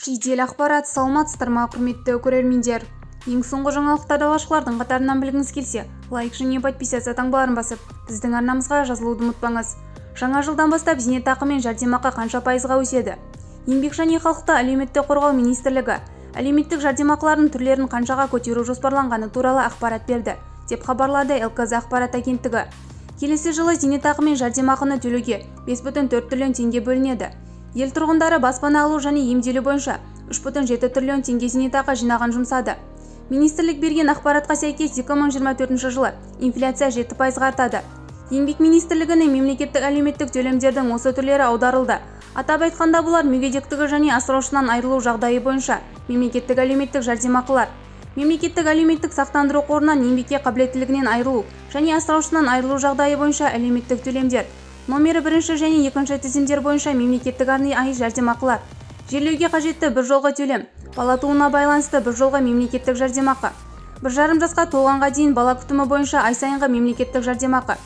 Жедел ақпарат. Саламатсыздар ма, құрметті көрермендер! Ең соңғы жаңалықтарды алғашқылардың қатарынан білгіңіз келсе, лайк және подписаться таңбаларын басып, біздің арнамызға жазылуды ұмытпаңыз. Жаңа жылдан бастап зейнетақы мен жәрдемақы қанша пайызға өседі? Еңбек және халықты әлеуметтік қорғау министрлігі әлеуметтік жәрдемақылардың түрлерін қаншаға көтеру жоспарланғаны туралы ақпарат берді, деп хабарлады ЛКЗ ақпарат агенттігі. Келесі жылы зейнетақы мен жәрдемақыны төлеуге 5,4 триллион теңге бөлінеді. Ел тұрғындары баспана алу және емделу бойынша 3,7 триллион теңге зейнетақы жинағын жұмсады. Министрлік берген ақпаратқа сәйкес, 2024 жылы инфляция 7%-ға артады. Еңбек министрлігіне мемлекеттік әлеуметтік төлемдердің осы түрлері аударылды. Атап айтқанда, бұлар: мүгедектігі және асыраушысынан айырылу жағдайы бойынша мемлекеттік әлеуметтік жәрдемақылар, мемлекеттік әлеуметтік сақтандыру қорынан еңбекке қабілеттілігінен айырылу және асыраушысынан айырылу жағдайы бойынша әлеуметтік төлемдер, номері бірінші және екінші тізімдер бойынша мемлекеттік арнайы жәрдемақылар, жерлеуге қажетті бір жолғы төлем, бала тууына байланысты бір жолғы мемлекеттік жәрдемақы, 1,5 жасқа толғанға дейін бала күтімі бойынша ай сайынғы мемлекеттік жәрдемақы,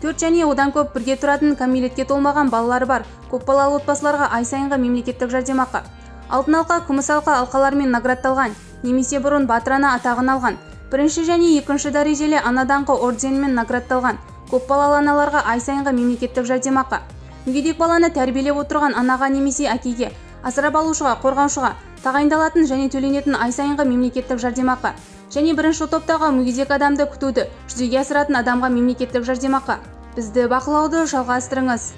төрт және одан көп бірге тұратын кәмелетке толмаған балалары бар көпбалалы отбасыларға ай сайынғы мемлекеттік жәрдемақы, Алтын алқа, Күміс алқа алқаларымен наградталған немесе бұрын Батыр ана атағын алған, бірінші және екінші дәрежелі Ана даңқы орденімен наградталған көпбалалы аналарға ай сайынғы мемлекеттік жәрдемақы, мүгедек баланы тәрбиелеп отырған анаға немесе әкеге, асырап алушыға, қорғаушыға тағайындалатын және төленетін ай сайынғы мемлекеттік жәрдемақы және бірінші топтағы мүгедек адамды күтуді жүзеге асыратын адамға мемлекеттік жәрдемақы. Бізді бақылауды жалғастырыңыз.